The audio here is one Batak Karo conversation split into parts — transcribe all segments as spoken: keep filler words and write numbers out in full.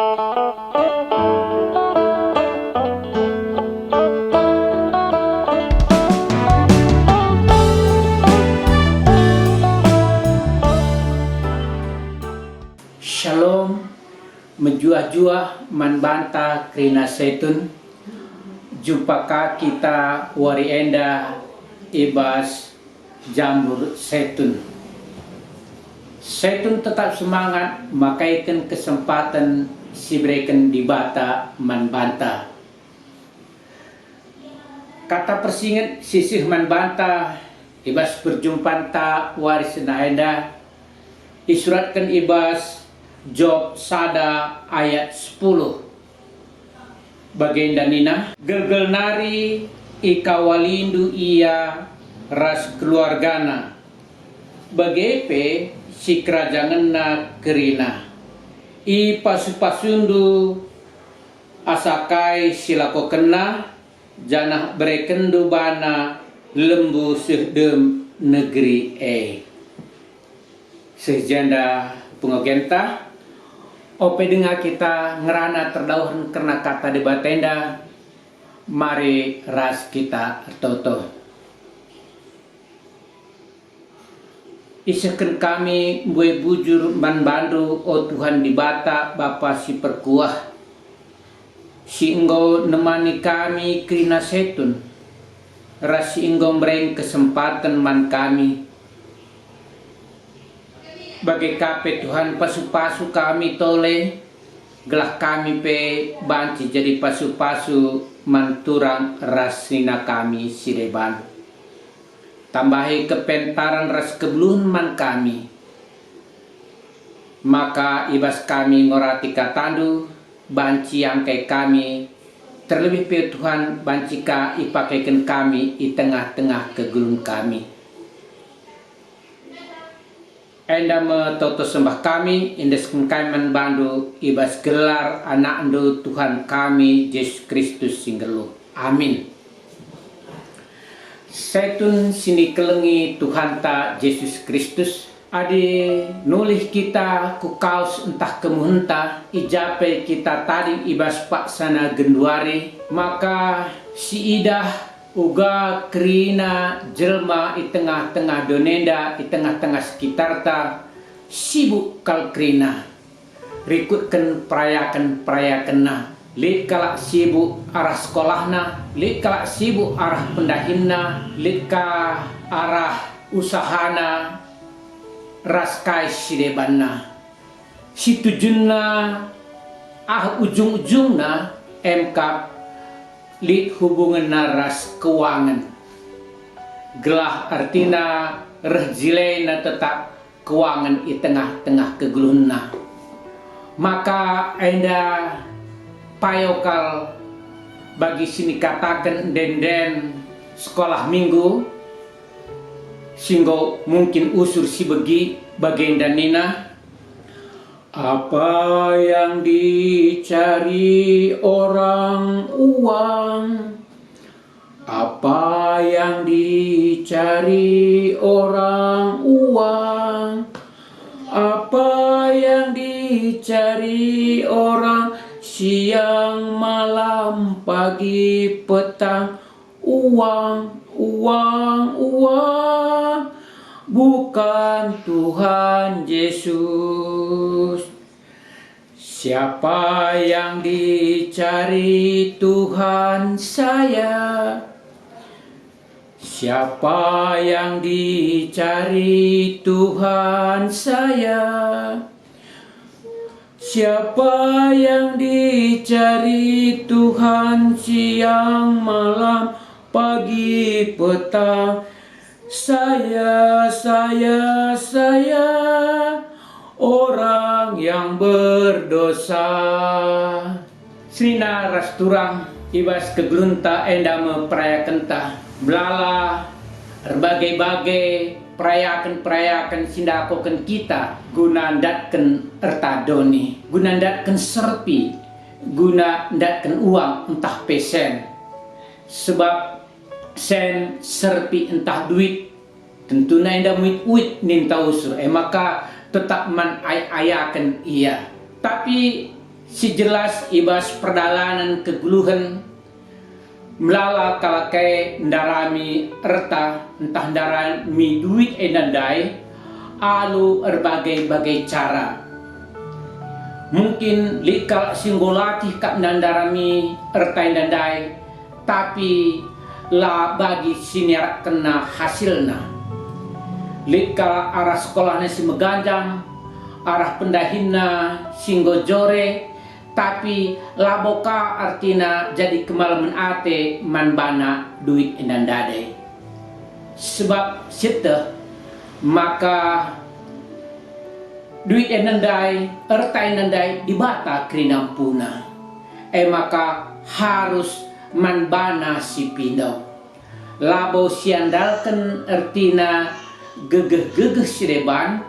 Shalom, mejuah-juah man banta kerina Setun. Jumpa ka kita wari enda i bas Jambur Setun. Setun tetap semangat makaiken kesempaten si ibereken Dibata man banta. Kata persinget si seh man banta i bas perjumpanta wari sendah enda isuratken i bas Job sada ayat sepuluh. Bagenda nina, "Gelgel nari ikawalindu ia ras keluargana, bage pe sikerajangenna kerina. Ipasu-pasundu asa kai si lakokenna, janah berekenndu bana lembu seh dem negeri e." Seh jenda pengogenta, ope denga kita ngerana terdauhen kerna kata Dibata enda, mari ras kita ertoto. Isehken kami mbue bujur man bandu, o Tuhan Dibata, Bapa si perkuah, si enggo nemani kami kerina Setun, ras si enggo mbereng kesempaten man kami. Bage ka pe Tuhan pasu-pasu kami tole, gelah kami pe banci jadi pasu-pasu man turang ras senina kami si deban. Tambahi kepentaren ras kebeluhen man kami, maka i bas kami ngorati katandu, banci iangkai kami, terlebih pe Tuhan banci ka ipakeken kami i tengah-tengah kegeluhen kami. Enda me toto sembah kami, iendesken kami man bandu i bas gelar AnakNdu Tuhan kami, Jesus Kristus si nggeluh. Amin. Setun si nikelengi Tuhanta Jesus Kristus, adi nulih kita ku kaus ntah kemuhenta, i ja pe kita tading i bas paksana genduari, maka siidah uga kerina jelma i tengah-tengah doni enda, i tengah-tengah sekitarta, sibuk kal kerina rikutken perayaken-perayakenna. Lit kalak sibuk arah sekolahna, lit kalak sibuk arah pendahinna, lit ka arah usahana ras kai si debanna. Si tujunna ah ujung-ujungna emkap lit hubungenna ras keuangen. Gelah ertina reh jilena tetap keuangen i tengah-tengah kegeluhenna. Maka enda payo kal bagi si nikataken ende-enden sekolah minggu, si enggo mungkin usur si begi bagenda nina, "Apa yang dicari orang uang, apa yang dicari orang uang, apa yang dicari orang siang malam pagi petang, uang, uang, uang, bukan Tuhan Yesus." Siapa yang dicari Tuhan saya? Siapa yang dicari Tuhan saya? Siapa yang dicari Tuhan siang malam pagi petang? Saya, saya, saya, orang yang berdosa. Senina ras turang, i bas kegeluhenta enda me perayakenta, melala erbagai-bagai perayaken-perayaken si ndakoken kita guna ndatken erta doni, guna ndatken serpi, guna ndatken uang ntah pe sen. Sebab sen, serpi ntah duit, tentuna enda muit-uit ninta usur, e maka tetap man ay-ayaken ia. Tapi Si jelas i bas perdalanen kegeluhen, melala kalak e ndarami erta ntah ndarami duit enda ndai alu erbagai-bagai cara. Mungkin lit kalak si enggo latih kap ndarami erta enda ndai, tapi la bagi si niarakkenna hasilna. Lit kalak arah sekolahna si meganjang, arah pendahinna si enggo jore, tapi labo ka ertina jadi kemalemen ate man bana duit enda ndai. Sebab sieteh maka duit enda ndai, erta enda ndai Dibata kerina empuna. E maka harus man bana si pindo. Labo siandalken ertina gegeh-gegeh si deban,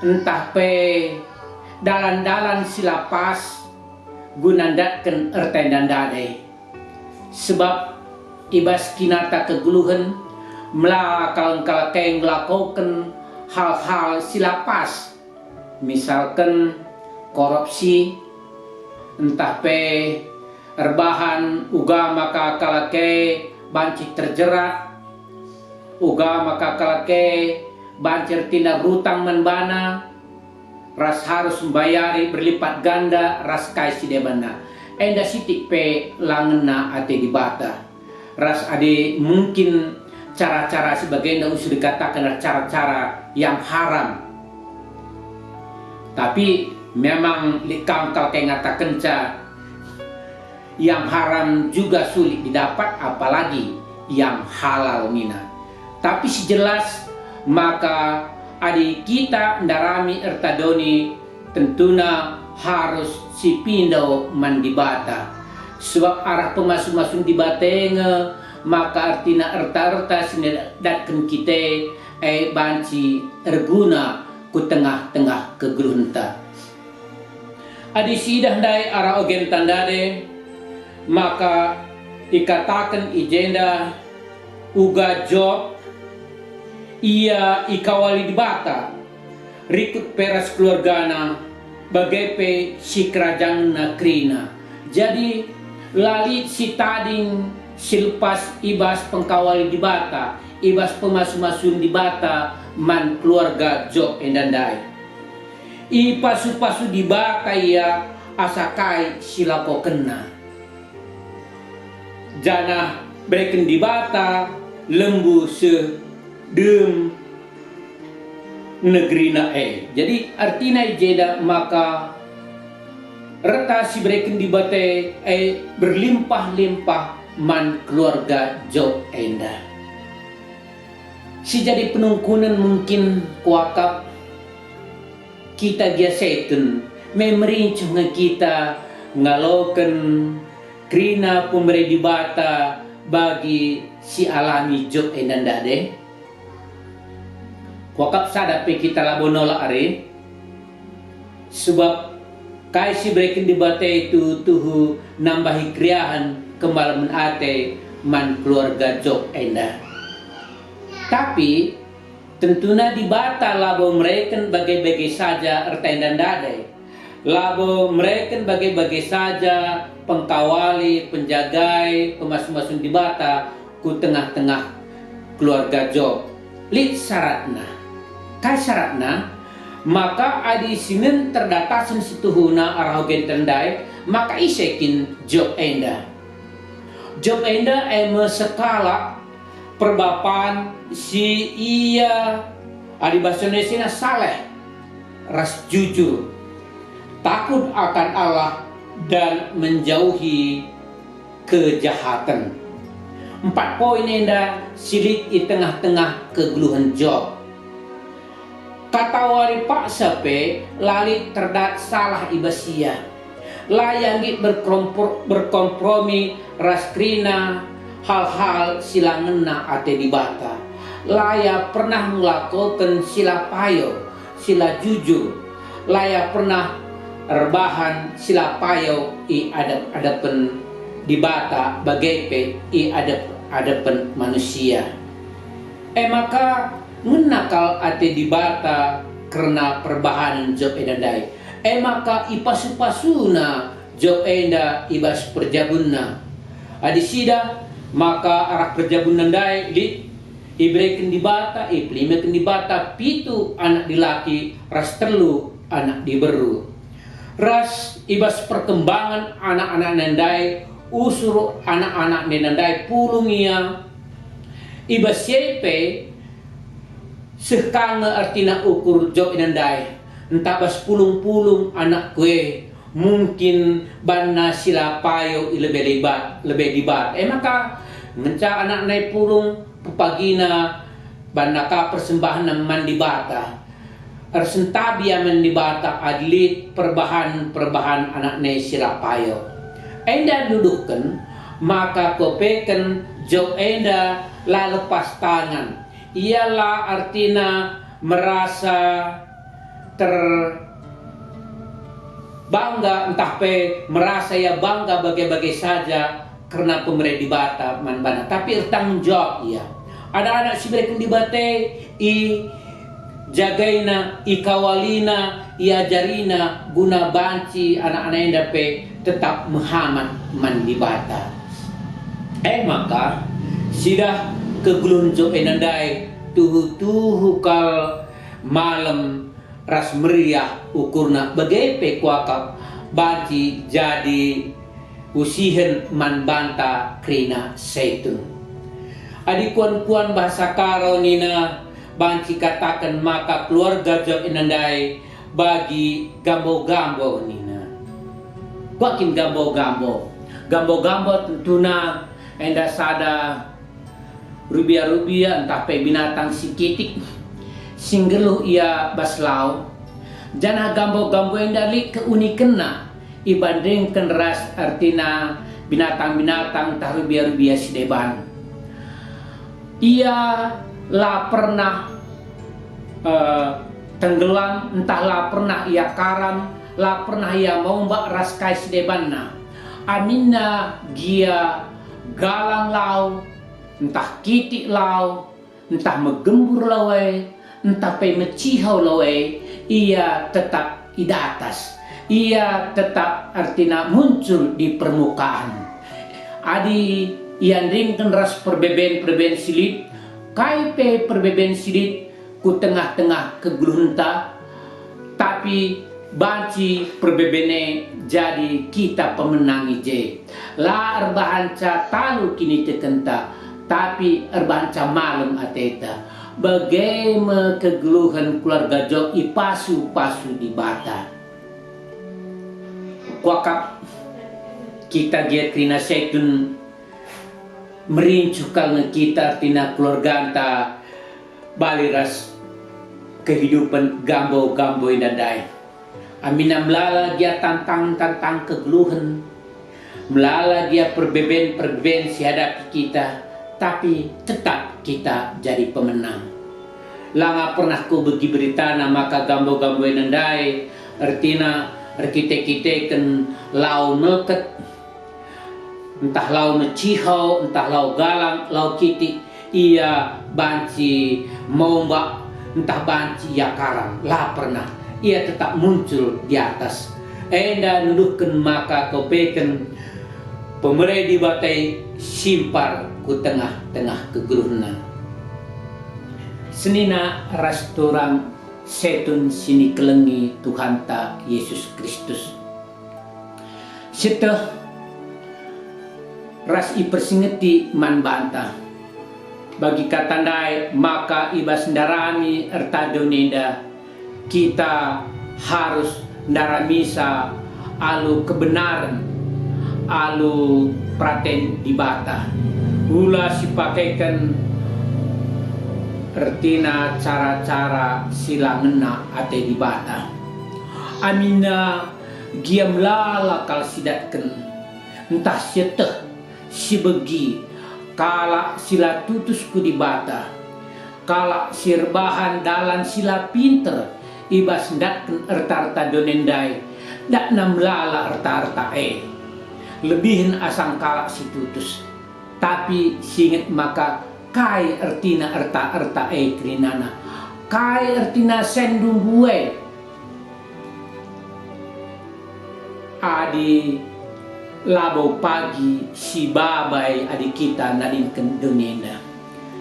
ntah pe dalan-dalan si la pas guna ndatken erta enda ndai. Sebab i bas kinata kegeluhen, melala kalak-kalak e ngelakoken hal-hal si la pas, misalken korupsi, ntah pe erbahan uga maka kalak e banci terjerat, uga maka kalak e banci ertina rutang man bana, ras harus mbayari berlipat ganda ras kai si debanna. Enda sitik pe la ngena ate Dibata. Ras adi mungkin cara-cara si bagenda usur dikataken cara-cara yang haram. Tapi memang lit kam kal kai ngatakenca, yang haram juga sulit didapat, apalagi yang halal nina. Tapi si jelas maka adi kita ndarami erta doni, tentuna harus si pindo man Dibata. Sebab arah pemasu-masun Dibata e nge maka ertina erta-erta si nidatken kita e banci erguna ku tengah-tengah kegeluhenta. Adi siidah ndai arah ogenta ndai, maka ikataken i jenda uga Job, ia ikawali Dibata, rikut pe ras keluargana, bage pe sikerajangenna kerina. Jadi, la lit si tading si lepas i bas pengkawali Dibata, i bas pemasu-masun Dibata man keluarga Job enda ndai. Ipasu-pasu Dibata ia asa kai si lakokenna. Janah bereken Dibata lembu seh dem negerina e. Jadi, ertina i jenda maka erta si bereken Dibata e berlimpah-limpah man keluarga Job enda. Si jadi penungkunen mungkin kuakap kita gia seten, me merincuh nge kita ngaloken kerina pemere Dibata bagi si alami Job enda ndai? Kuakap sada pe kita labo nolak are, sebab kai si bereken Dibata e tuhu-tuhu nambahi keriahen kemalemen ate man keluarga Job enda. Tapi, tentuna Dibata labo mereken bage-bage saja erta enda ndai. Labo mereken bage-bage saja pengkawali, penjagai, pemasu-masun Dibata ku tengah-tengah keluarga Job. Lit syaratna. Kai syaratna? Maka adi sinen terdatasen si tuhuna arah ogenta ndai, maka ise kin Job enda? Job enda e me sekalak perbapan si ia, adi bahasa Indonesia, saleh ras jujur, takut akan Allah dan menjauhi kejahaten. Empat poin enda si lit i tengah-tengah kegeluhen Job. Katawari paksa pe la lit terdat salah i bas ia. La ia nggit berkerompor-, berkompromi ras kerina hal-hal si la ngena ate Dibata. La ia pernah ngelakoken si la payo, si la jujur. La ia pernah erbahan si la payo i adep-adepen Dibata bage pe i adep-adepen manusia. E maka ngena kal ate Dibata kerna perbahanen Job enda ndai. E maka ipasu-pasuna Job enda i bas perjabunna. Adi sidah, maka arah perjabunna ndai lit ibereken Dibata, ipelimeken Dibata pitu anak dilaki ras telu anak diberu. Ras i bas perkembangan anak-anakna ndai, usur anak-anakna ndai pulung ia. I bas si e pe, seh ka nge ertina ukur Job enda ndai, ntah bas pulung-pulung anakku e, mungkin banna si la payo i lebe libat, lebe Dibata. E maka, ngenca anakna e pulung, pepagina banna ka persembahenna man Dibata. Ersentabi ia man Dibata adi lit perbahan-perbahan anakna e si la payo. Enda nuduhken maka kuapeken Job enda la lepas tangan. Ia la ertina merasa terbangga ntah pe merasa ia bangga bage-bage saja kerna pemere Dibata man bana, tapi ertanggung jawab ia. Anak-anak si ibereken Dibata e ijagaina, ikawalina, iajarina guna banci anak-anak enda pe tetap mehamat man Dibata. E maka, sidah kegeluhen Job enda ndai tuhu-tuhu kal malem ras meriah ukurna, bage pe kuakap banci jadi usihen man banta kerina Setun. Adi kuan-kuan bahasa Karo nina, banci kataken maka keluarga Job enda ndai bagi gambo-gambo nina. Kuakin gambo-gambo? Gambo-gambo tentuna enda sada rubia-rubia ntah pe binatang si kitik, si nggeluh ia bas lau, janah gambo-gambo enda lit keunikenna ibandingken ras ertina binatang-binatang ntah rubia-rubia si deban. Ia la pernah, eh, tenggelam, ntah la pernah ia karam, la pernah ia mombak ras kai si debanna. Aminna gia galang lau, ntah kitik lau, ntah megembur lau e, ntah pe mecihau lau e, ia tetap i datas. Ia tetap ertina muncul di permukaan. Adi iandingken ras perbeben-perbeben si lit, kai pe perbeben si lit ku tengah-tengah kegeluhenta, tapi banci perbeben e jadi kita pemenang i je. La erbahanca talu kinitekenta, tapi erbahanca malem ateta. Bage me kegeluhen keluarga Job ipasu-pasu Dibata. Kuakap kita gia kerina Setun merincuh kal nge kita ertina keluarganta bali ras kehidupen gambo-gambo enda ndai. Aminna melala gia tantang-tantang kegeluhen, melala gia perbeben-perbeben si hadapi kita, tapi tetap kita jadi pemenang. Langa pernah kubegi beritana maka gambo-gambo enda ndai ertina erkite-kiteken lau melket, ntah lau mecihau, ntah lau galang, lau kitik, ia banci mombak, ntah banci ia karam, la pernah. Ia tetap muncul di atas. Enda nuduhken maka kuapeken pemere Dibata e simpar ku tengah-tengah kegeluhenna. Senina ras turang Setun si nikelengi Tuhanta Yesus Kristus. Sieteh ras ipersingeti man banta. Bagi kata ndai maka i bas ndarami erta doni enda, kita harus ndaramisa alu kebenaren, alu peraten Dibata. Ula sipakeken ertina cara-cara si la ngena ate Dibata. Aminna gia melala kal sidatken, ntah sieteh, sibegi, kalak si la tutus ku Dibata, kalak si erbahan dalan si la pinter i bas ndatken erta-erta doni ndai, dakna melala erta-erta e. Lebihen asang kalak si tutus. Tapi singet maka kai ertina erta-erta e kerinana, kai ertina sendu mbue. Adi labo pagi sibabai adi kita nadingken doni enda,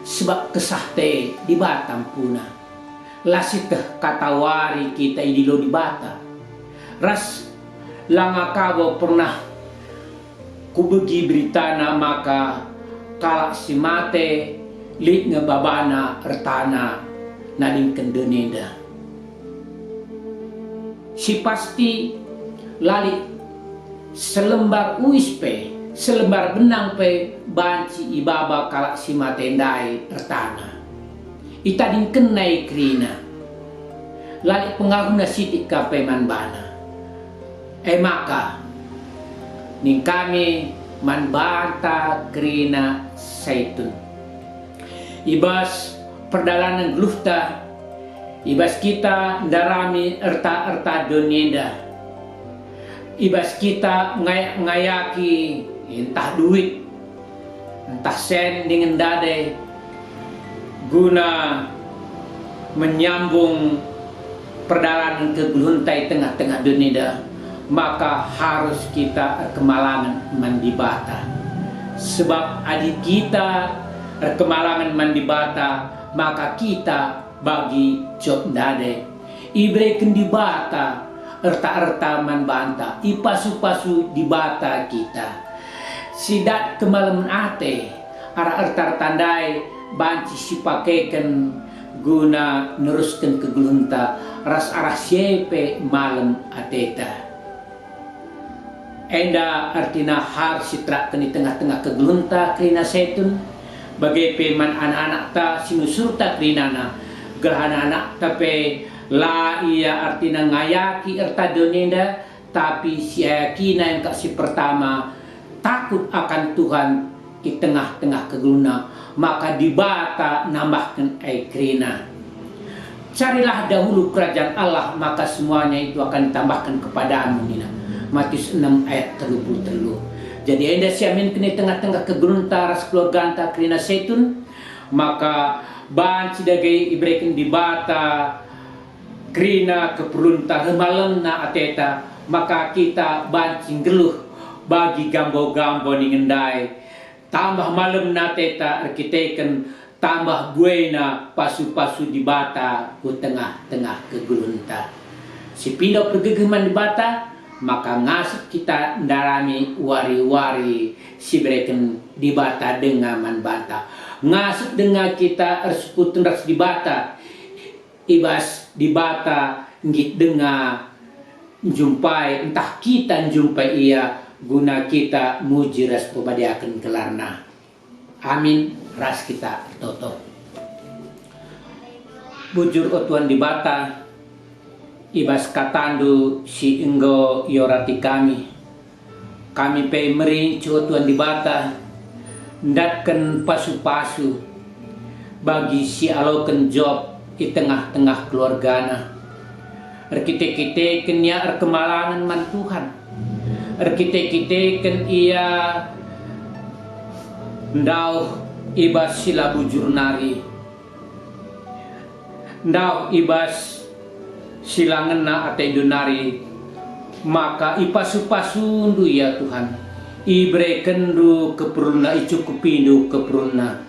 sebab kesah te Dibata mpuna, la sieteh katawari kita idilo Dibata, ras langa kabo pernah kubegi beritana maka kalak si mate lit nge babana ertana nadingken doni enda. Si pasti, la lit selembar uis pe, selembar benang pe banci ibaba kalak si mate ndai ertana. Itadingkenna i kerina. La lit pengaruhna sitik ka pe man bana. E maka, nina kami man banta kerina Saitun. I bas perdalanen geluhta, i bas kita ndarami erta-erta doni enda, i bas kita ngayak-ngayaki ntah duit, ntah sen dingen dade, guna menyambung perdalanen kegeluhenta i tengah-tengah doni enda, maka harus kita erkemalangen man Dibata. Sebab adi kita erkemalangen man Dibata, maka kita bagi Job ndai. Ibereken Dibata erta-erta man banta, ipasu-pasu Dibata kita. Si dat kemalemen ate, arah erta-erta ndai banci sipakeken guna nerusken kegeluhenta ras arah si e pe malem ateta. Enda ertina harus siterakken i tengah-tengah kegeluhenta kerina Saitun, bage pe man anak-anakta si nusurta kerinana, gelah anak-anakta pe la ia ertina ngayaki erta doni enda, tapi si iayakina engkah si pertama takut akan Tuhan i tengah-tengah kegeluhna, maka Dibata nambahken ai kerina. Carilah dahulu kerajaan Allah, maka semuanya itu akan ditambahkan kepadamu, nina Matius enem ayat telu puluh telu. Jadi enda si aminken i tengah-tengah kegeluhenta ras keluarganta kerina Saitun, maka banci dage ibereken Dibata kerina keperlunta reh malemna ateta, maka kita banci nggeluh bagi gambo-gambo ningen ndai. Tambah malemna ateta erkiteken tambah buena pasu-pasu Dibata ku tengah-tengah kegeluhenta. Si pindo pergegeh man Dibata, maka ngasup kita ndarami wari-wari si ibereken Dibata denga man banta. Ngasup denga kita ersekutu ras Dibata, i bas Dibata nggit denga njumpai, ntah kita njumpai Ia guna kita muji ras pebadiaken gelarNa. Amin. Ras kita ertoto. Bujur, o Tuhan Dibata, i bas kataNdu si enggo iorati kami, kami pe merincuh, o Tuhan Dibata, ndatken pasu-pasu bagi si ialoken Job i tengah-tengah keluargana. Erkite-kiteken ia erkemalangen man Tuhan. Erkite-kiteken ia ndauh i bas si la bujur nari. Ndauh i bas si la ngena ateNdu nari, maka ipasu-pasuNdu ia, Tuhan. IberekenNdu keperluna, icukupindu keperluna.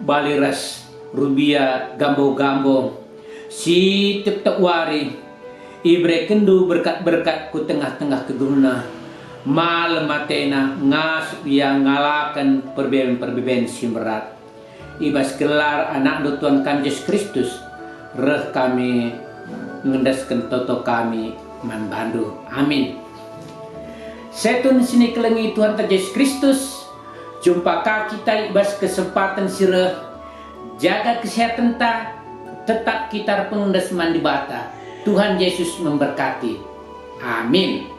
Bali ras rubia, gambo-gambo, si tep-tep wari, iberekenNdu berkat-berkat ku tengah-tengah kegeluhna. Malem atena ngasup ia ngalaken perbeben-perbeben si mberat. I bas gelar AnakNdu Tuhan kami Jesus Kristus, reh kami ngendesken toto kami man baNdu. Amin. Setun si nikelengi Tuhanta Jesus Kristus, jumpa ka kita i bas kesempaten si reh. Jaga kesehatenta, tetap kita erpengendes man Dibata. Tuhan Yesus memberkati. Amin.